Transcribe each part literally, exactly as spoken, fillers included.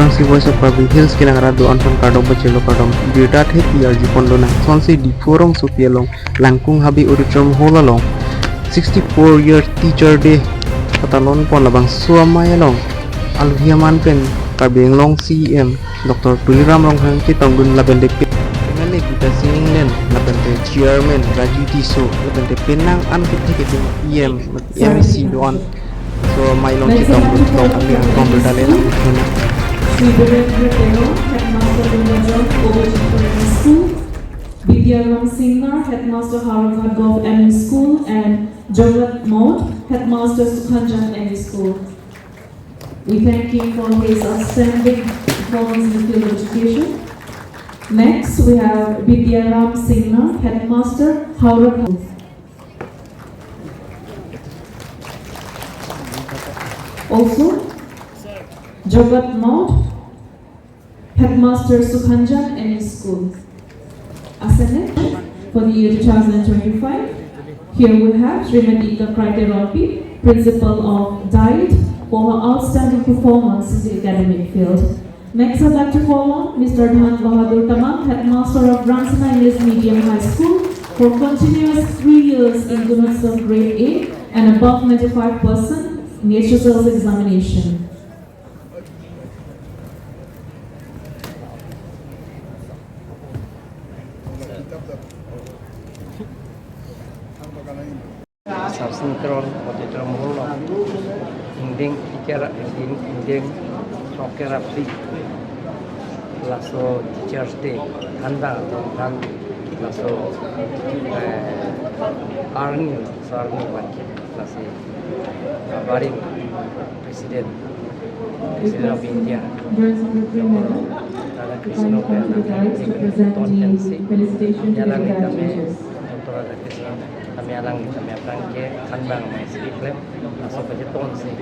Lasi Voice of Karbi Hills kelang arat do-an aphan kardom pachelo, kardom birta thepi arjupon lonang. Sonsi Diphu rongsopi along Langkung Habe Auditorium Hall along sixty-four year Teacher Day patalonpon, labangso amei along alohi aman pen Karbi Anglong C E M Doctor Tuliram Ronghang chetongdun lapen de M L A Gita Sing England lapen de Chairman Raju Tisso lapen de penang an kethe kethe E M, M C do-an. So, amei along chetongdun, long kami angkong berdale lang. Sri Birendra Tero, Headmaster Lumbajong Old Primary School, Bidyaram Singnar, Headmaster Howraghat Govt M E School, and Joglat Maut, Headmaster Sukhanjan M E School. We thank him for his outstanding performance in the field of education. Next, we have Bidyaram Singnar, Headmaster Howraghat. Also, Joglat Maut, Headmaster Sukhanjan M E School. Asene for the year two thousand twenty-five. Here we have Srimati Ika Kraite Rompi, Principal of Diet, for her outstanding performance in the academic field. Next, I'd like to call on Mister Dhan Bahadur Tamang, Headmaster of Rangsina English Medium High School, for continuous three years in Gunotsav Grade A and above ninety-five percent in H S L C examination. Sarsin Kron Auditorium Hall along ingdeng, ingdeng, ingdeng throkkep ra phli, laso Teachers Day thanbang atong aphan, laso, eh, arni, laso arni aphan ke, lasi, ah, barim President, President of India, Doctor Radhakrishnan pen alang, Doctor Radhakrishnan, kami alang, kami aphrang ke thanbang amei si keklem, laso pacheton si,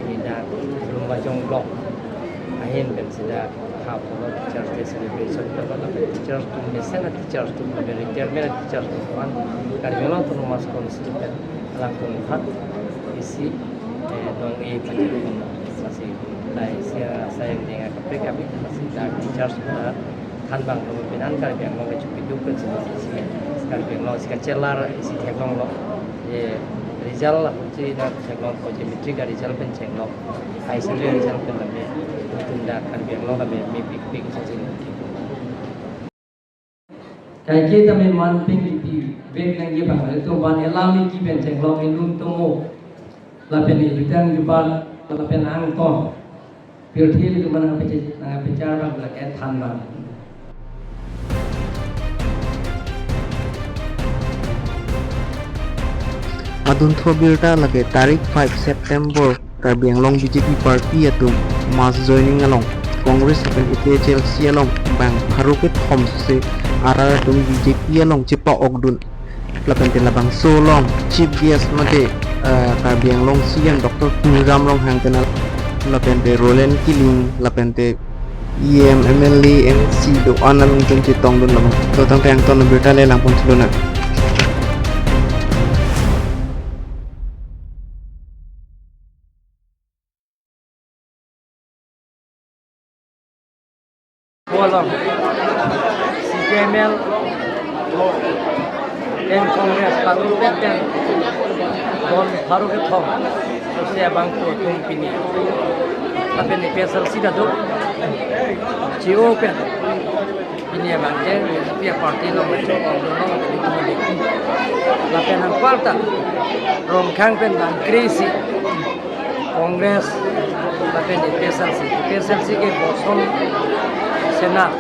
ini dak Lumbajong Block ahin pen sida ha Polo Teachers Day celebration ke, lapen teachers atum mesen a teachers atum, lapen retirement a teachers atum aphan, Karbi Anglong Autonomous Council pen alangtum aphan isi, eh, nong-e pachekun, lasi, lahai isi asai angdeng akaprek kami, lasi dak teachers ta thanbang lo, pini an Karbi Anglong kechepiduk pen si, isi Karbi Anglong si kachelar isi theklonglo. Ye result ahutsi na theklongpo, je matric a result pen chenglo, high secondary result pen tame, itum dak Karbi Anglong tame mepikpik si. Kaike tame man pen kipivek nangji abang, itum aphan alam eki pen chenglok, inut tomo, lapen ejutang jubat, lapen angton, pirthe ilitum aphan nangpache-, nangpachar abang lake thanbang. Adunthu abirta lake tarik five September Karbi Anglong B J P party atum mass joining along Congress lapen A P H L C along bang pharo kethom si arat atum B J P along chepa-okdun. Lapen te labangso along chief guest mate, eh, Karbi Anglong C E M Doctor Tuliram Ronghang pen, lapen te Roland Killing, lapen te E M, M L A, M C do-an along pen chetongdun labang. To tangte angton abirta le langpon si lonang. Bolong, C P I M L and Congress, parliament and don pharo kethom, sose abang atum pini, lapen A P H L C ta do, G O pen, pini abang ke, P F party along, lapen anparta Rongkhang pen bang kre-isi Congress lapen A P H L C, A P H L C ke Boson Sena,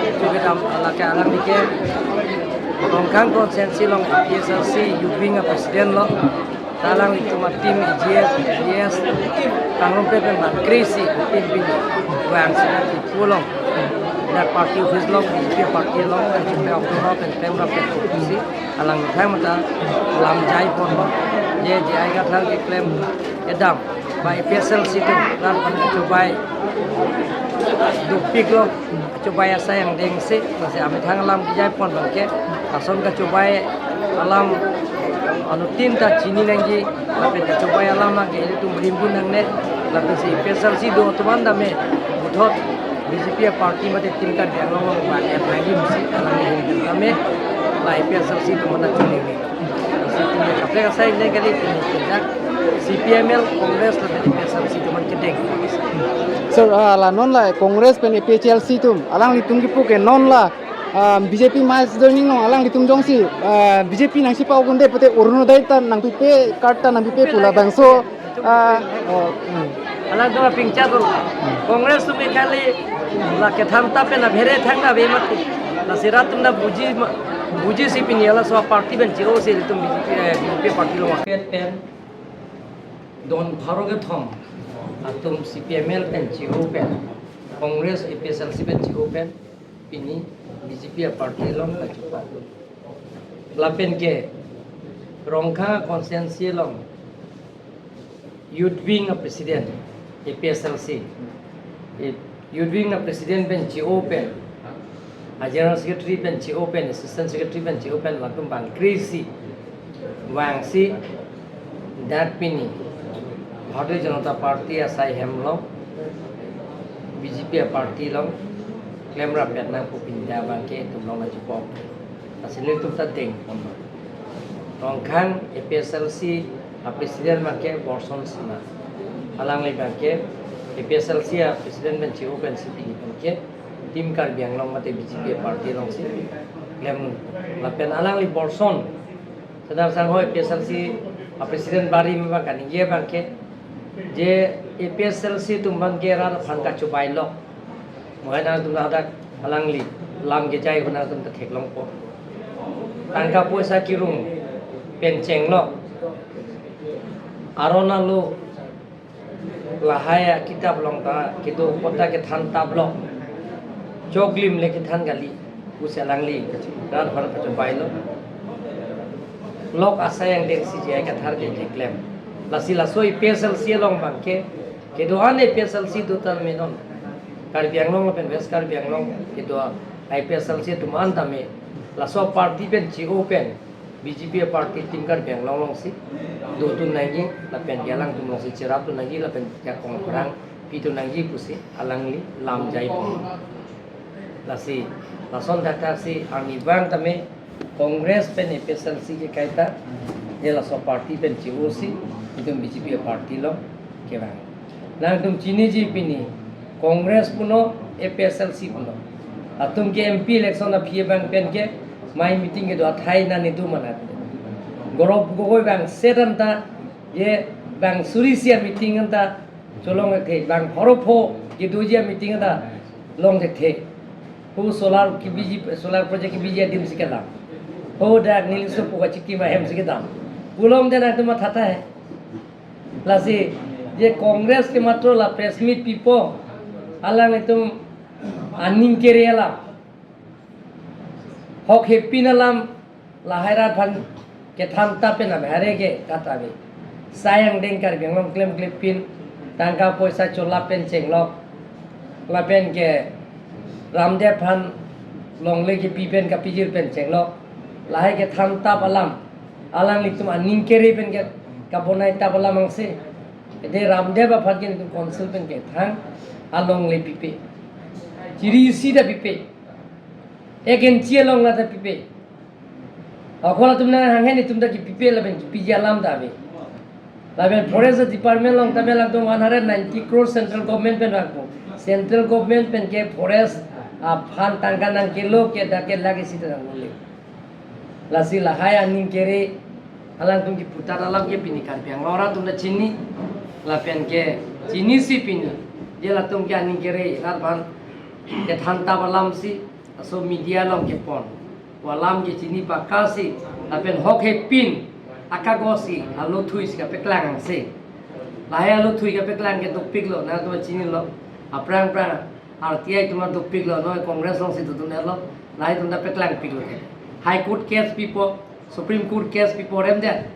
itu kedam lake alangli ke Rongkhang constituency along A P H L C youth wing a president lo, ta alanglitum a team A G S, A G S, Tangrum pen bang kre-isi team pini vang sida Diphu along, dak party office along, B J P party along, pen October pen tem rap pen si, alangtum ta lam jaiponlo, je J I Kathar keklem kedam, ba A P H L C atum, lam pen kachobai dopiklo, kachobai asai angdeng si, lasi amethang lam jaiponlo ke, lason kachobai alam anuttin ta chini nangji, lapen kachobai alam abang ke ilitum rimbun nangne, lapen si A P H L C do atum an tame puthot B J P a party mate Team Karbi Anglong along vang-et nangji pusi alang ahin kami la A P H L C atum aphan choningri. Lasi pini kaprek asai le kali pini kejak C P I M L, Congress lapen A P H L C atum aphan kedeng. Sir, ah, la non la Congress pen A P H L C atum alanglitum kipu ke non la, ah, B J P mass joining along alanglitum jongsi, ah, B J P nangchepa-ok un'e pute Orunodoi ta nangpipe, card ta nangpipe pu labangso, ah, oh, hmm. Alang atum apingcha do. Congress atum kali la kethan tap pen abhere thang na ave mati. Lasi rat atum na buji ma-, bujisi pini laso party pen che-o si ilitum B J P, eh, B J P party along. Pen don pharo kethom atum C P I M L pen che-o pen, Congress A P H L C pen che-o pen, pini B J P a party along kachepa-ok. Lapen ke Rongkhang constituency along Youth Wing a President, A P H L C, eh, Youth Wing a President pen che-o pen, a General Secretary pen che-o pen, Assistant Secretary pen che-o pen, latum bang kre-isi vangsi dak pini Bharatiya Janata Party asai hem along, B J P a party along klemrap pet nang pu pini dak abangke itum along kachepa-ok. Lasi ilitum ta dengpon. Rongkhang A P H L C a President abangke Borson Singma. Alangli abangke A P H L C a President pen che-o pensi pini abangke Team Karbi Anglong mate B J P party alongsi klem. Lapen alangli Borson, Senar Sangho A P H L C a President barim abang kaningje abangke, je A P H L C atum abangke rat aphan kachobai lok. Mohai nangtum hadak alangli lam kejai ahut nangtum ta theklongpo. Tangka poisa kirung pen chenglok. Aron alo lahai akitap along ta kedo apot ta kethan tap lok. Choklim le kethan kali pusi alangli rat aphan kachobai lo. Lok asai angdeng C J I Kathar ke keklem. Lasi laso A P H L C along abangke kedo-an A P H L C do tame non. Karbi Anglong lapen West Karbi Anglong kedo A P H L C atum an tame laso party pen che-o pen B J P party Team Karbi Anglong alongsi dotun nangji lapen ke alangtum alongsi cheraptun nangji lapen ke kongkrang pitun nangji pusi alangli lam jaipo. Lasi lason thakthak si arnivang tame Congress pen A P H L C ke kaita, je laso party pen che-o si itum B J P party along kevang. Nangtum chiniji pini Congress punon, A P H L C punon. Latum ke M P election aphi abang pen ke mai meeting kedo athai nani do mana. Gaurav Gogoi bang sedan ta, je bang suri isi a meeting anta cholongthe, bang pharo pho kedoji a meeting anta longthe. Ho solar kebiji, solar project kebiji adim si kelang. Ho dak nelitum pu kachiki ma hem si kedam. Pulongte nangtum matha tahai. Lasi je Congress ke matro la press meet pipo, alanglitum aning kere alam, hok hepin alam, lahai rat aphan kethan tap pen abhere ke kat ave. Sai angdeng Karbi Anglong klemkle pin, tangka poisa cholap pen chenglok, lapen ke Ramdev aphan longle kepi pen kapijir pen chenglok, lahai kethan tap alam, alanglitum aning kere pen ke kabonai tap alam angse. Ede Ramdev aphan ke nelitum council pen kethang, alongle pipe. Chiri isi ta pipe. Ek inchi along la ta pipe. Akol atum nang hanghen itum ta kepipe lapen kepiji alam ta ave. Lapen Forest Department along tame latum one hundred ninety crore central government pen vangpo. Central government pen ke forest aphan tangka nangkelo ke dak ke lakh isi ta nangle. Lasi lahai aning kere alangtum kepu tap alam ke pini Karbi Anglong arat atum ta chini. Lapen ke chinisi pini je latum ke aning kere rat aphan kethan tap alam si laso media along kepon. Pu alam ke chini pakasi, lapen hok hepin akagos si alothui si kapeklang angse. Lahai alothui kapeklang ke dopiklo, nangtum chinilo. Aphrang phrang R T I atum dopiklo, non Congress alongsi dodun-etlo, lahai atum ta peklangpiklo ke. High Court case pipo, Supreme Court case pipo remdet.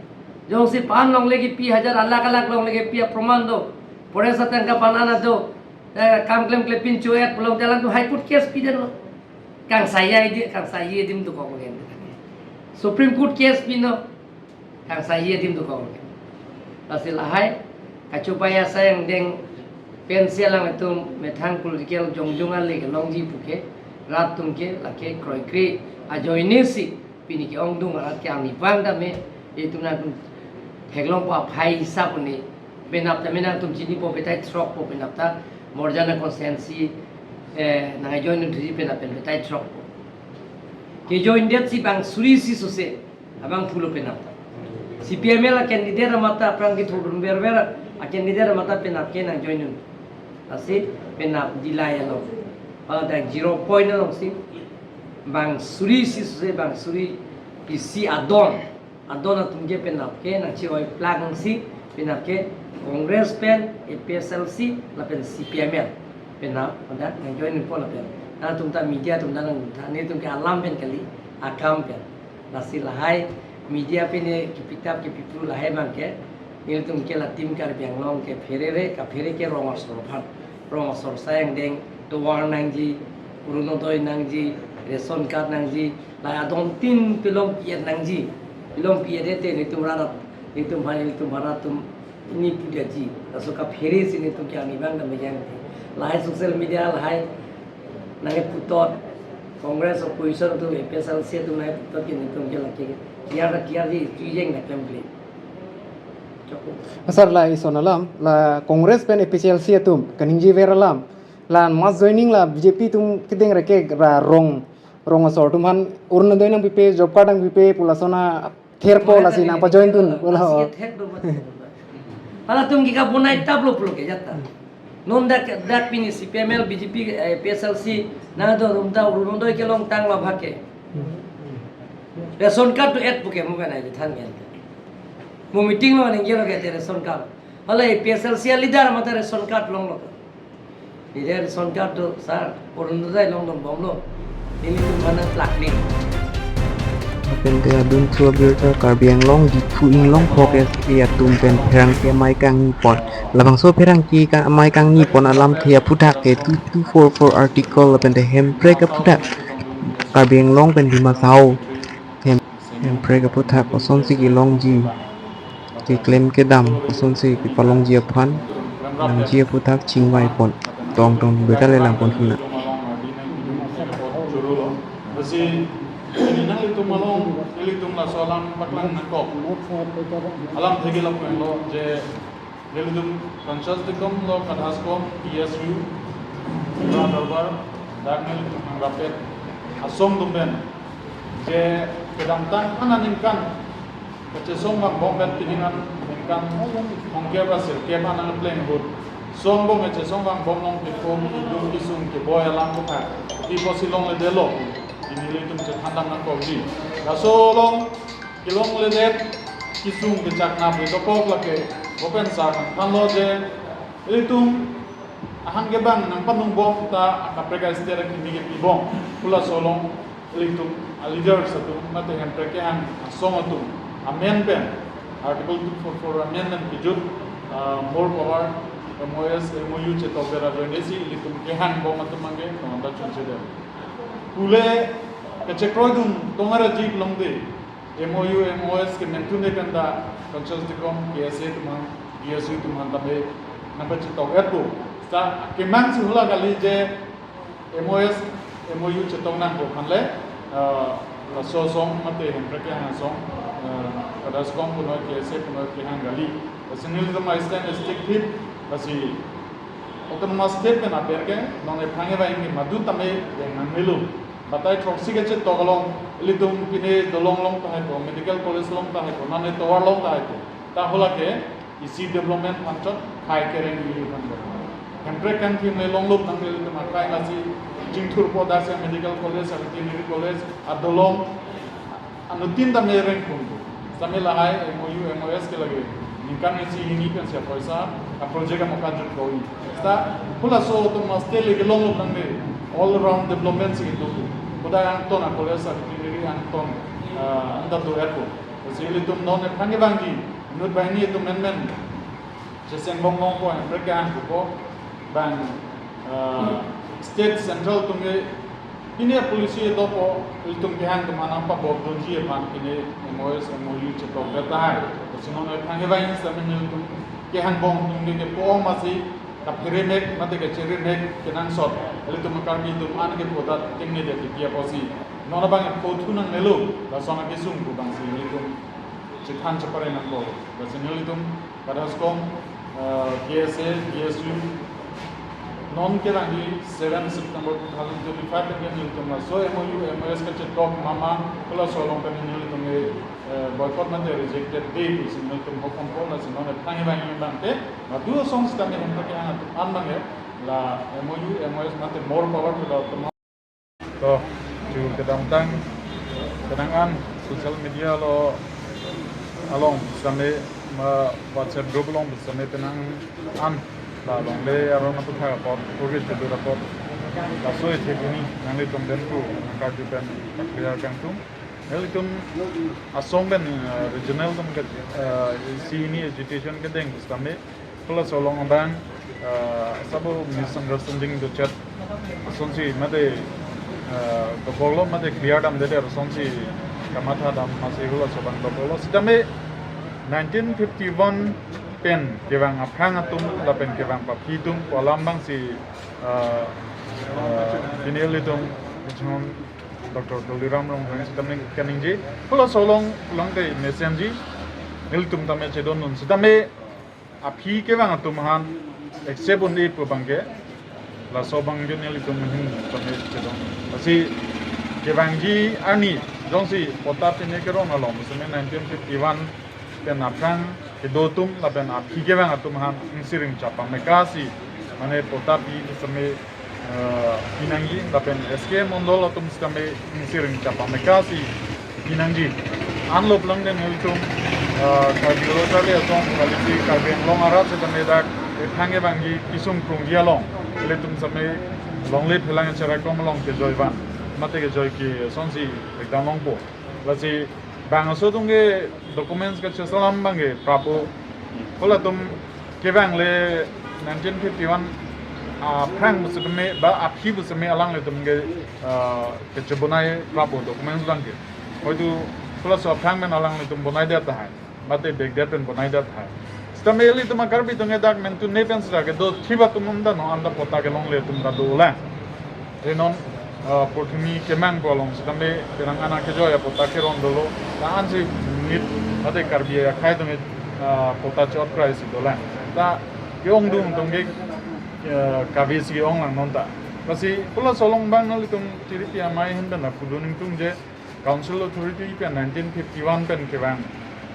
Jongsi pan longle kepi hajar alak alak longle kepi aproman do. Forest atangka pan ana do. Eh, kam klemkle pin cho-et pulongte alangtum High Court case pidetlo. Kangsai adim, kangsai adim dokok ngen. Supreme Court case pinon, kangsai adim dokok ngen. Lasi lahai kachobai asai angdeng Pensi alanglitum methang political jongjong ale kelongji puke, rat atum ke lake kroikre ajoine si pini ke-ongdung arat ke angni pang dame, itum nangtum theklongpo aphai hisap uni, penap ta menang tum chinipo, betai throkpo, penap ta Borjana constituency, eh, nang join un thuji penap pen betai throkpo. Ke join det si bang suri si sose abang pulo penap ta. C P I M L a candidate amat ta aphrang kethurdun verver a candidate amat ta penap ke nang join un. Lasi penap dilai along, ah, dak zero point alongsi bang suri si sose, bang suri isi adon, adon atum ke penap ke nang chi-oi plak si penap ke Congress pen, A P H L C lapen C P I M L penap dak nang join unpo lapen. Nangtum ta media atum ta nang tha, netum ke alam pen kali, akam pen. Lasi lahai media pen ne kepitap kepipu lahai abang ke, nelitum ke la team Karbi Anglong ke pherere, kaphere ke rong asor aphan, rong asor asai angdeng, tovar nangji, Orunodoi nangji, ration card nangji, la adon tin pelong pi-et nangji, pelong pi-et te netum rat, netum hai, netum harat atum ni puja ji, laso kaphere si netum ke angni bang dam yang. Lahai social media lahai nang putot, Congress opposition atum, A P H L C atum nang putot ke netum ke lake kiar kiar ji tu jeng na klem kle. Sir, la ison alam, la Congress pen A P H L C atum kaningje ver alam, la mass joining la B J P atum kedeng reke ra rong, rong asor atum aphan Orunodoi nangpipe, job card nangpipe pu lason a therpo, lasi nangpajoin tun. Wala ho. Lasi thek do mat. Halatum ke kabonai tap lo pulo ke jata. Non dak, dak pini C P I M L, B J P, eh, A P H L C nangdo atum ta Orunodoi kelong tanglo abang ke. Ration card do-et puke mo kanai di than gen. Mo meeting lo ningje lo ke te ration card. Hala A P H L C a leader amat ta ration card longlo. Neli ration card do sir, Orunodoi longdun bomlo. Nelitum mana plak ni. Lapen te adun thu abirta Karbi Anglong Diphu Inglongpho S A atum pen pherangke amei kangnipon. Labangso pherangke ka amei kangnipon alamthe aphuthak ke two two four four article lapen te Hemprek aphuthak, Karbi Anglong pen Dima Hasao Hem-, Hemprek aphuthak kosonsi kelongji, keklem kedam kosonsi kepalongji aphan nangji aphuthak chingvaipon, tong tong birta le langpon huna. Lasi, ini nanglitum along, nelitum laso alam paklang nangkok. Alamthe ke lapu-an lo, je nelitum Panchayati kom lo, Kadaskom, P S U, Durbar, dak nelitum hangrapet asong atum pen, je kedamtang aningkan kachesong vangbom pen pining an ningkan thomkep ra sirkep an nangpleng ahut, song bom kachesong vangbom along pipo, keduk kesung keboi alam aphuthak pi pusi longledetlo, pini nelitum chethan dam nangkokji. Laso along kelongledet kesung kechak nap le dokok lake, bo pen sir nangthanlo je ilitum ahang ke bang nangpanung bom ta akaprek a-state akimi kepi bom pu laso along ilitum a-leaders atum mate Hemprek kehang asong atum amen pen, Article two four four amendment kejut, ah, more power, M O S, M O U chetok bera joine si ilitum kehang bom atum abang ke nonda chunche det. Pule kachekroi dun tong arajik longde, M O U, M O S ke mentu ne kanda, Constituency kom, K S A atum aphan, P S U atum aphan tabe nangpachetok-etpo. Sa kemang si hula kali je M O S, M O U chetok nangpo aphan le, eh, laso asong mate Hemprek kehang asong, eh, Kadaskom punoi, K S A punoi kehang kali. Lasi nelitum a-stand strict thip, lasi autonomous state pen aber ke, non ephrang evang ke madu tame yang nang melu. Batai throksi kachetok along, ilitum pine dolong along tahai ko, medical college along tahai ko, nane tovar along tahai ko. Ta hula ke, isi development aphan chot, khai kereng ili aphan ko. Hemprek kangthim le longlup nang ilitum akai lasi, chingthurpo dak si medical college, veterinary college, adolong, anuttin tame rengpon ko. Tame lahai M O U, M O S ke lage. Ningkan isi hini pen sia poisa, a-project amokha jut ko-i. Ta hula so atum master le kelonglup nangde all round development si itu. Kuda angton a-college a-veterinary angton, ah, anda do-etpo. Si ilitum non ephrang evangji, inut banghini atum menmen. Cheseng bom nangpo, Hemprek kehang ko bang, ah, state central atum ke pine policy dopo, ilitum kehang atum aphan nangpabor dunji aphan pine M O S, M O U chetok beta hai. Lasi non ephrang evang sitame nelitum kehang bom atum ke kepo masi kaphere mek mate kachere mek kenangsot ilitum Karbi atum an ke photat tengne dia kipi apotsi non abang pho thu nangnelo, lason akesung pu abangsi ilitum chethan chepare nangkok. Lasi nelitum kadokave, eh, K S A, K S U, non kerangji seven September two thousand twenty-five ke nelitum laso M O U, M O S kachetok mama, halaso along pen nelitum ke, eh, boycott mate rejected dei pusi nelitum hokom pon. Lasi non aphrang abang abang ke, madu asong sitame hem ke ang an abang ke, la M O U, M O S mate more power to the autonomous. To, ju kedamtang, kedamtang an social media lo along sitame ma WhatsApp group along sitame penang an la longle aron aputhak apot, Covid kedo apot, laso ethek hini nanglitum den pu nangkarju pen clear kangtung. Nelitum asong pen, eh, regional atum ke, eh, isi hini agitation kedeng sitame halaso along abang, eh, sabo misunderstanding dochet asonsi mate, eh, doboklo mate clear damdedet asonsi kamatha dam masi halaso abang doboklo. Sitame nineteen fifty-one pen kevang aphrang atum lapen kevang paphi atum pu alam abangsi, eh, eh, pini ilitum Doctor Tuliram Ronghang sitame kaningje, halaso along lang ke mesenji, nelitum tame chedondun sitame aphi kevang atum aphan accept un-e pu abang ke, laso abang ke nelitum ahin tame chedon. Lasi kevangji arni jongsi patta pine kerong along sitame nineteen fifty-one pen aphrang kedo atum lapen aphi kevang atum aphan ingsiring chapameka si, mane patta pi sitame, eh, pinangji lapen S K Mondol atum sitame ingsiring chapameka si pinangji. Anlo pulang den nelitum, eh, Karbi Lo Charli Asong, kalisi Karbi Anglong arat sitame dak ethang kevangji kesung krungji along ilitum sitame longle phelang cherakom along kejoi van mate kejoi ke asonsi ekdam longpo. Lasi bang aso atum ke documents kachesalam abang ke prappo. Halatum kevang le nineteen fifty-one aphrang pu sitame ba aphi pu sitame alanglitum ke, ah, kachebonai prappo documents abang ke. Hoitu halaso aphrang pen alanglitum bonaidet tahai, mate bekdet pen bonaidet tahai. Sitame ilitum Karbi atum ke dak mentune pen sita kedo thip atum anta non anta patta kelongle atum ta dolang. Te non, ah, Purthimi Kemang pu along sitame penang an akejoi apatta kerong dolo. Ta ansi mit mate Karbi akhei atum ke, ah, patta chot krai si dolang. Ta ke-ongdung atum ke, ah, kave si onglang non ta. Lasi halaso along abang nelitum tiripi amei ahin pen la pudun ingtungje, Council Authority pen nineteen fifty-one pen kevang,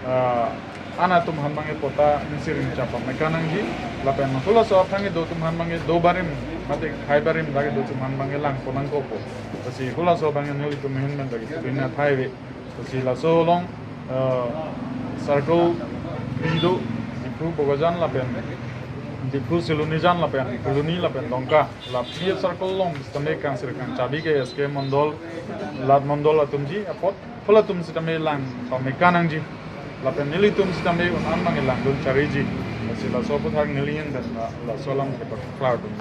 ah, an atum aphan abang ke patta ingsiring chapameka nangji, lapen halaso aphrang kedo atum aphan abang ke do barim mate khei barim dak kedo atum aphan abang ke langpon nangkokpo. Lasi halaso abang ke nelitum ahin pen dak kedo na thai ave. Lasi laso along, ah, circle phli do, Diphu Bokajan lapen Diphu Silonijan lapen Phuloni lapen Dongka. La P F circle along sitame kangsir kangchabi ke S K Mondol, Lat Mondol atumji apot, halatum sitame langpameka nangji. Lapen nelitum sitame un-an abang langdun chariji. Lasi laso aputhak neli ahin pen la, laso alam kepaklar dun.